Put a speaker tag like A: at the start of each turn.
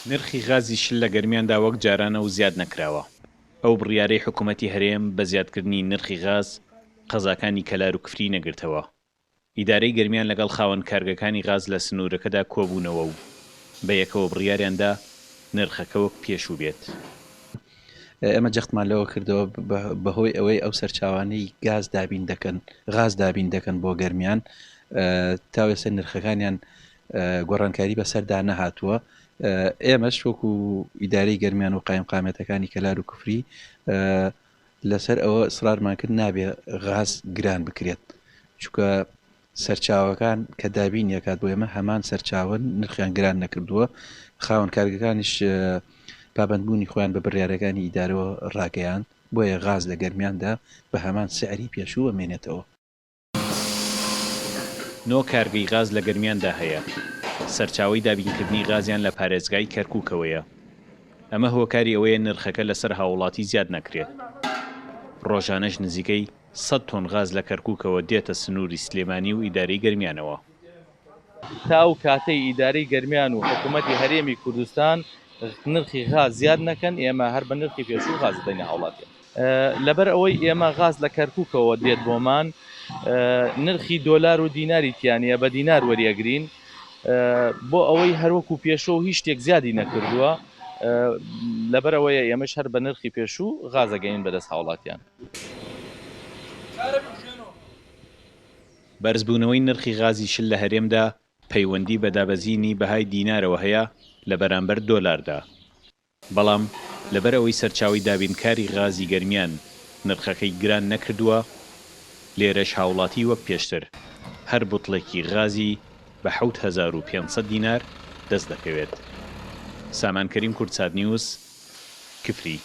A: نرخی غازی شل لە گەرمیاندا وەک جارانە و زیاد نەکراوە. ئەو بڕیارەی حکومەتی هەرێم بە زیادکردنی نرخی غاز، قەزاکانی کەلار و کفری نەگرتەوە. ئیدارەی گەرمیان لەگەڵ خاوەن کارگەکانی غاز لە سنوورەکەدا کۆبوونەوە و بە یەکەوە بڕیاریان دا نرخەکە وەک پێشوو بێت.
B: ئێمە جەختمان لەوە کردەوە بەهۆی ئەوەی ئەو سەرچاوانەی گاز دابین دەکەن غاز دابین دەکەن بۆ گەرمیان تاوێستا نرخەکانیان گۆڕانکاری بەسەردا نەهاتووە ئێمەش وەکو ئیدارەی گەرمیان و قایمقامێتەکانی کەلار و کفری لەسەر ئەوە ئیسرارمان کرد نابێ غاز گران بکرێت چونکە سەرچاوەکان کە دابین یەکات بۆ ئێمە هەمان سەرچاوەن نرخیان گران نەکردووە خاوەن کارگەکانیش پابەندبوونی خۆیان بە بڕیارەکانی ئیدارەوە ڕاگەیاند بۆیە غاز لە گەرمیاندا بە هەمان سعری پێشوو ئەمێنێتەوە.
A: نۆ کارگەی غاز لە گەرمیاندا هەیە، سەرچاوەی دابینکردنی غازیان لە پارێزگای کەرکوکەوەیە، ئەمە هۆکاری ئەوەیە نرخەکە لەسەر هاووڵاتی زیاد نەکرێت. ڕۆژانەش نزیکەی سەد تۆن غاز لە کەرکوکەوە دێتە سنووری سلێمانی و ئیدارەی گەرمیانەوە.
C: تا ئەو کاتەی ئیدارەی گەرمیان و حکوومەتی هەرێمی کوردستان نرخی غاز زیاد نەکەن، ئێمە هەر بە نرخی پێشوو غاز دەدەینە هاوڵاتیان. لەبەر ئەوەی ئێمە غاز لە کەرکوکەوە دێت بۆمان نرخی دۆلار و دیناری تیا نییە بە دینار وەریەگرین بۆ ئەوەی هەروەکو پێشوو هیچ شتێک زیادی نەکردووە لەبەر ئەوەیە ئێمەش هەر بە نرخی پێشوو غاز ئەگەین بەدەست هاوڵاتیان.
A: بەرزبوونەوەی نرخی غازی شل لە هەرێمدا پەیوەندی بە دابەزینی بەهای دینارەوە هەیە لە بەرامبەر دۆلاردا، بەڵام لەبەر ئەوەی سەرچاوەی دابینکاری غازی گەرمیان نرخەکەی گران نەکردووە، لێرەش هاوڵاتی وەک پێشتر هەر بوتڵێکی غازی بە 7500 دینار دەست دەکەوێت. سامان کەریم کوردسات نیوز، کفری.